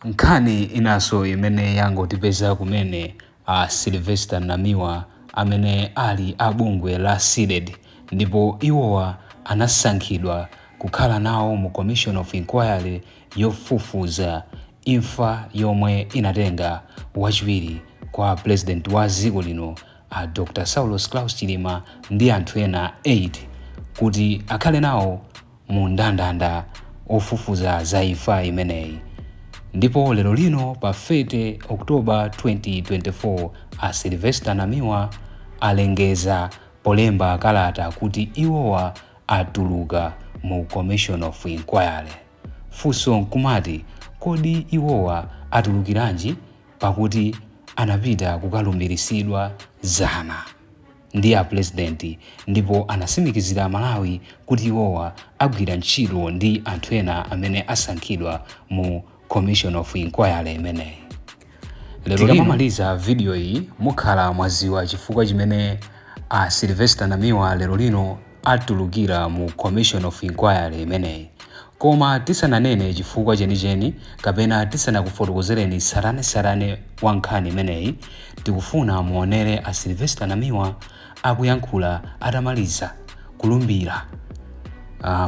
Nkhani inanso imene yangotipeza kumene, a Sylvester Namiwa amene ali a bungwe la CDEDI ndipo iwowa anasankhidwa kukhala nawo mu Commission of Inquiry yofufuza imfa yomwe inatenga wachiwiri kwa President wa dziko lino a Dr. Saulos Klaus Chilima ndi anthu ena 8 kuti akhale nawo mu ndandanda ofufuza za imfa imeneyi. Ndipo lero lino pa 30 October 2024 a Sylvester Namiwa alengeza polemba kalata kuti iwowa atuluka mu Commission of Inquiry. Funso nkumati, kodi iwowa atulukiranji pakuti anapita kukalumbiritsidwa dzana ndi a President ndipo anasimikizira Amalawi kuti iwowa agwira ntchito ndi anthu ena amene asankhidwa mu Commission of Inquiry imeneyi? Lero tikamamaliza video iyi mukhala mwaziwa chifukwa chimene a Sylvester Namiwa lero lino atulukira mu Commission of Inquiry imeneyi. Koma tisananene chifukwa chenicheni kapena tisanakufotokozereni tsatanetsatane wa nkhani imeneyi, tikufuna muonere a Sylvester Namiwa akuyankhula atamaliza kulumbira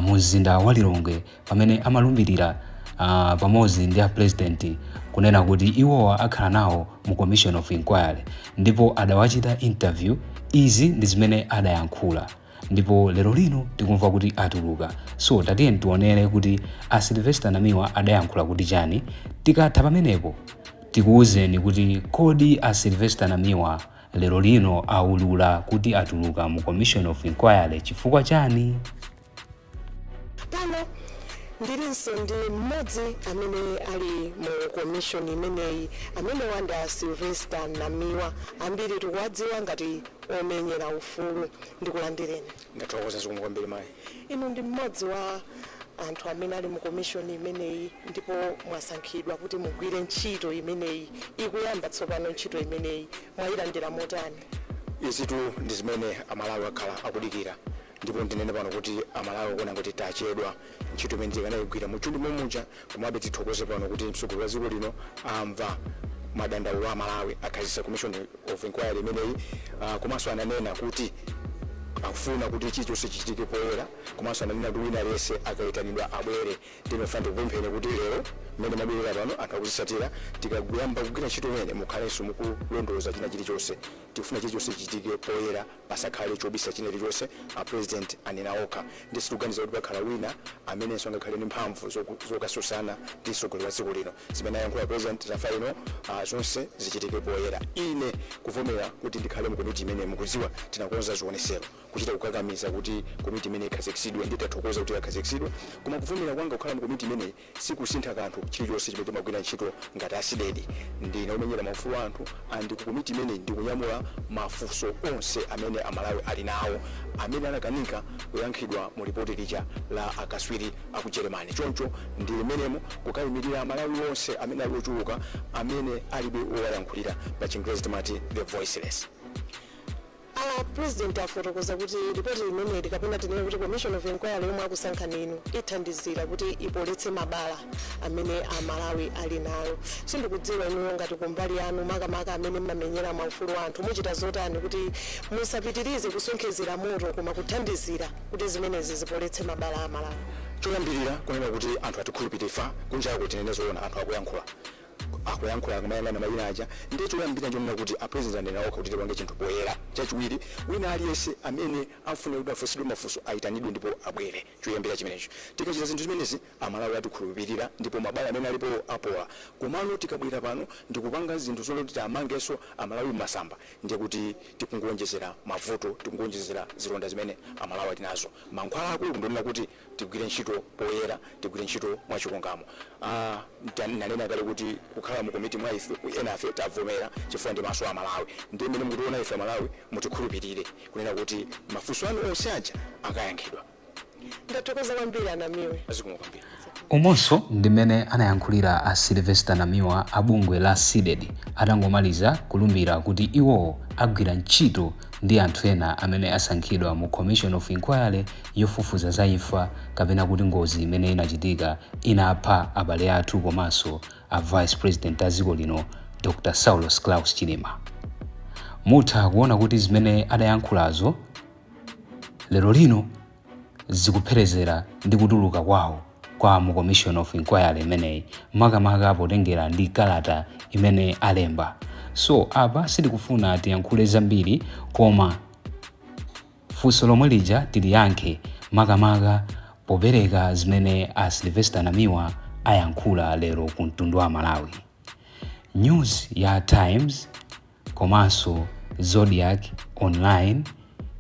mu mzinda wa Lilongwe pamene amalumbirira pamodzi ndi a President kunena kuti iwowa akhala nawo mu Commission of Inquiry ndipo adawachita interview. Izi ndi zimene adayankhula ndipo lero lino tikumva kuti atuluka. So tatiyeni tionere kuti a Sylvester Namiwa adayankhula kuti chani. Tikatha pamenepo tikuwuzeni kuti kodi a Sylvester Namiwa lero lino aulula kuti atuluka mu Commission of Inquiry chifukwa chani? Pano ndilinso ndi mmodzi amene ali mu commission imeneyi, amene wanda Sylvester Namiwa, ambiri tikuwadziwa ngati omenyera ufulu. Ndikulandireni. Ndathokoza, zikomo kwambiri mayi. Inu ndi mmodzi wa anthu amene ali mu commission imeneyi ndipo mwasankhidwa kuti mugwire ntchito imeneyi. Ikuyamba tsopano ntchito imeneyi, mwayilandira motani? Izitu ndi zimene Amalawi akhala akudikira, ndipo ndinene pano kuti Amalawi akuona kuti tachedwa, ntchito imene tikanayigwira muchuli momuja. Komabe tithokoze pano kuti mtsogoleri wa dziko lino amva madandaulo a Malawi, akhazikitsa Commission of Inquiry imeneyi. Komanso ananena kuti akufuna kuti chilichonse chichitike poyera, komanso ananena kuti wina aliyense akayitanidwa abwere. Ndimafuna ndikupempheni kuti lero mmene mwabwerera pano, anthu akuzitsatira, tikayamba kugwira ntchito imene mukhalenso mukulondoloza china chilichonse. Tikufuna chilichonse chichitike poyera, pasakhale chobisa china chilichonse. A President anena okha, ndi sitikuganiza kuti pakhala wina amenenso angakhale ndi mphamvu zokasusana ndi mtsogoleri wa dziko lino. Zimene ayankhula President za final, zonse zichitike poyera. Ine kuvomera kuti ndikhale mu komiti imene, mukudziwa tinakonza zionesero kuchita kukakamiza kuti komiti imene ikhazikitsidwe, nditathokoza kuti yakhazikitsidwa. Koma kuvomera kwanga kukhala mu komiti imeneyi sikusintha kanthu chilichonse chimene timagwira ntchito ngati a CDEDI. Ndine omenyera maufulu a anthu, and ku komiti imeneyi ndikunyamula mafunso onse amene Amalawi ali nawo amene anakanika kuyankhidwa mu ripoti lija la akaswiri aku Germany. Choncho ndili menemo kukayimirira Amalawi onse amene ali ochuluka, amene alibe wowayankhulira, pa Chingerezi timati the voiceless. A President afotokoza kuti ripoti limeneli, kapena tinene kuti Commission of Inquiry yomwe akusankhani inu, ithandizira kuti ipoletse mabala amene Amalawi ali nayo. Sindikudziwa inuyo ngati kumbali yanu, makamaka amene mmamenyera maufulu anthu, muchita zotani kuti musapitirize kusonkhezera moto koma kuthandizira kuti zimenezi zipoletse mabala a Malawi? Choyambirira kunena kuti anthu atikhulupirire fa kunjako, tinene zoona, anthu akuyankhula, akuyankhula akumayang'ana mayina aja. Ndiye choyambira nchonena kuti a President anena okha kuti tipange chinthu poyera. Chachiwiri, wina aliyense amene afune kuti afunsidwe mafunso ayitanidwe ndipo abwere. Choyambira chimenecho. Tikachita zinthu zimenezi, Amalawi atikhulupirira ndipo mabala amene alipo apola. Komano tikabwera pano ndikupanga zinthu zoti tiamangenso Amalawi mmasamba, ndiye kuti tikungonjezera mavuto, tikungonjezera zilonda zimene Amalawi ali nazo. Mankhwala akulu ndionena kuti tigwire ntchito poyera, tigwire ntchito mwachilungamo. Nanena kale kuti kukhala mu komiti mwa ife ena afe tavomera chifukwa ndi maso a Malawi. Ndiye mmene mukutiona ife Amalawi, mutikhulupirire kunena kuti mafunso anu onse aja akayankhidwa. Ndathokoza kwambiri, Anamiwa. Zikomo kwambiri. Umonso ndimene anayankhulira a Sylvester Namiwa a bungwe la CDEDI atangomaliza kulumbira kuti iwowo agwira ntchito. ndi anthu ena amene asankhidwa mu Commission of Inquiry yofufuza za imfa kapena kuti ngozi imene inachitika inapha abale athu komanso a Vice President a dziko lino Dr. Saulos Klaus Chilima. Mutha kuona kuti zimene adayankhulazo lero lino zikupherezera ndi kutuluka kwawo kwa mu Commission of Inquiry imeneyi, makamaka potengera ndi kalata imene alemba. So apa sitikufuna tiyankhule zambiri, koma funso lomwe lija tiliyankhe makamaka popereka zimene a Sylvester Namiwa ayankhula lero ku mtundu wa Malawi. News ya Times komanso Zodiac Online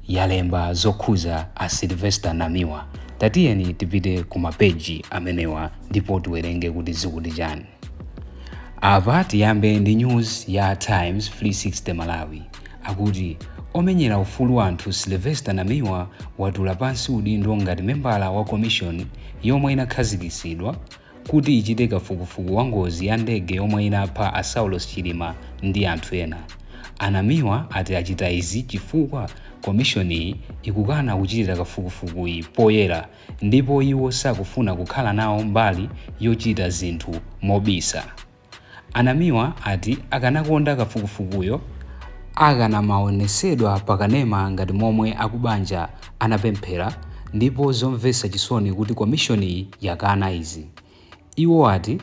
yalemba zokhuza a Sylvester Namiwa. Tatiyeni tipite ku mapeji amenewa ndipo tiwerenge kuti zikuti chani. Apa tiyambe ndi news ya Times 360 Malawi. Akuti omenyera ufulu anthu Sylvester Namiwa watula pansi udindo ngati membala wa commission yomwe inakhazikitsidwa kuti ichite kafukufuku wa ngozi ya ndege yomwe inapha a Saulos Chilima ndi anthu ena. Anamiwa ati achita izi chifukwa komishoniyi ikukana kuchitira kafukufukuyi poyera ndipo iwo sakufuna kukhala nawo mbali yochita zinthu mobisa. Anamiwa ati akanakonda kafukufukuyo akanamaonesedwa pakanema ngati momwe akubanja anapemphera, ndipo zomvetsa chisoni kuti komishoniyi yakana izi. Iwo ati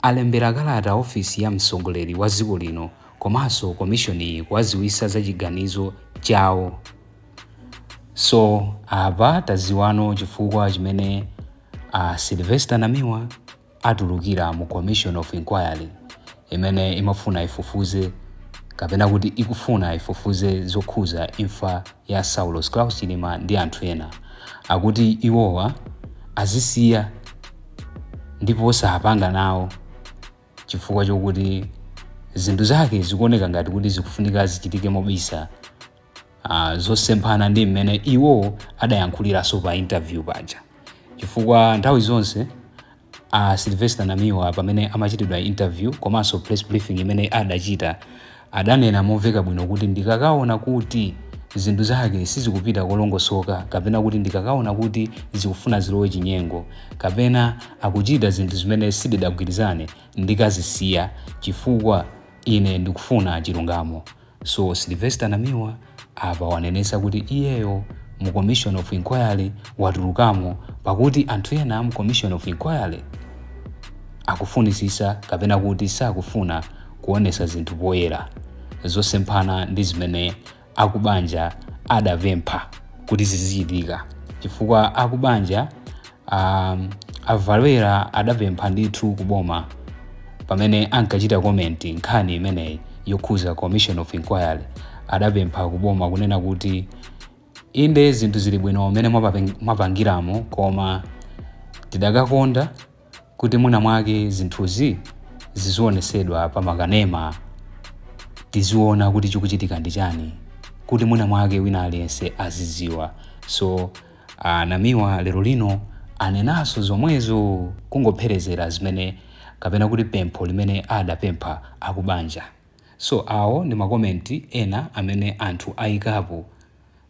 alembera kalata ofisi ya mtsogoleri wa dziko lino komanso komishoniyi kuwadziwitsa za chiganizo chawo. So apa tadziwano chifukwa chimene a Sylvester Namiwa atulukira mu Commission of Inquiry imene imafuna ifufuze kapena kuti ikufuna ifufuze zokhuza imfa ya Saulos Klaus Chilima ndi anthu ena. Akuti iwowa azisiya ndipo sapanga nawo chifukwa chokuti zinthu zake zikuoneka ngati kuti zikufunika zichitike mobisa, zosemphana ndi mmene iwo adayankhuliranso pa interview paja, chifukwa nthawi zonse a Sylvester Namiwa pamene amachitidwa interview komanso press briefing imene adachita, adanena momveka bwino kuti ndikakaona kuti zinthu zake sizikupita kolongosoka, kapena kuti ndikakaona kuti zikufuna zilowe chinyengo, kapena akuchita zinthu zimene sitidagwirizane, ndikazisiya chifukwa ine ndikufuna chilungamo. So Sylvester Namiwa apa wanenetsa kuti iyeyo mu Commission of Inquiry watulukamo, pakuti anthu ena mu Commission of Inquiry akufunisisa kapena kuti sakufuna kuonesa zinthu poyera, zosemphana ndi zimene akubanja adapempha kuti zizichitika, chifukwa akubanja avalera adapempha ndithu kuboma pamene ankachita comment nkhani imeneyi yokhuza Commission of Inquiry. Adapempha kuboma kunena kuti inde, zinthu zili bwino mmene mwapangiramo, koma tidakakonda kuti mwina mwake zinthuzi zizionesedwa pa makanema, tiziona kuti chikuchitika ndi chani, kuti mwina mwake wina aliyense azidziwa. So Namiwa lero lino anenanso zomwezo, kungopherezera zimene kapena kuti pempho limene adapempha akubanja. So awo ndi makomenti ena amene anthu ayikapo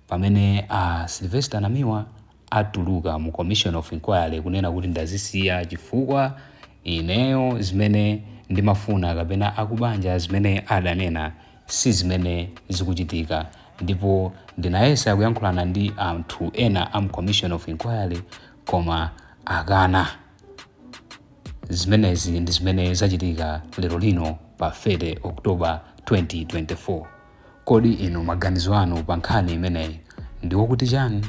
pamene a Sylvester Namiwa atuluka mu Commission of Inquiry, kunena kuti ndazisiya chifukwa ineyo zimene ndimafuna kapena akubanja zimene adanena si zimene zikuchitika, ndipo ndinayesa kuyankhulana ndi anthu ena am Commission of Inquiry koma akana. Zimenezi ndi zimene zachitika lero lino pa 30 October 2024. Kodi inu maganizo anu pa nkhani imeneyi ndi wokuti chani?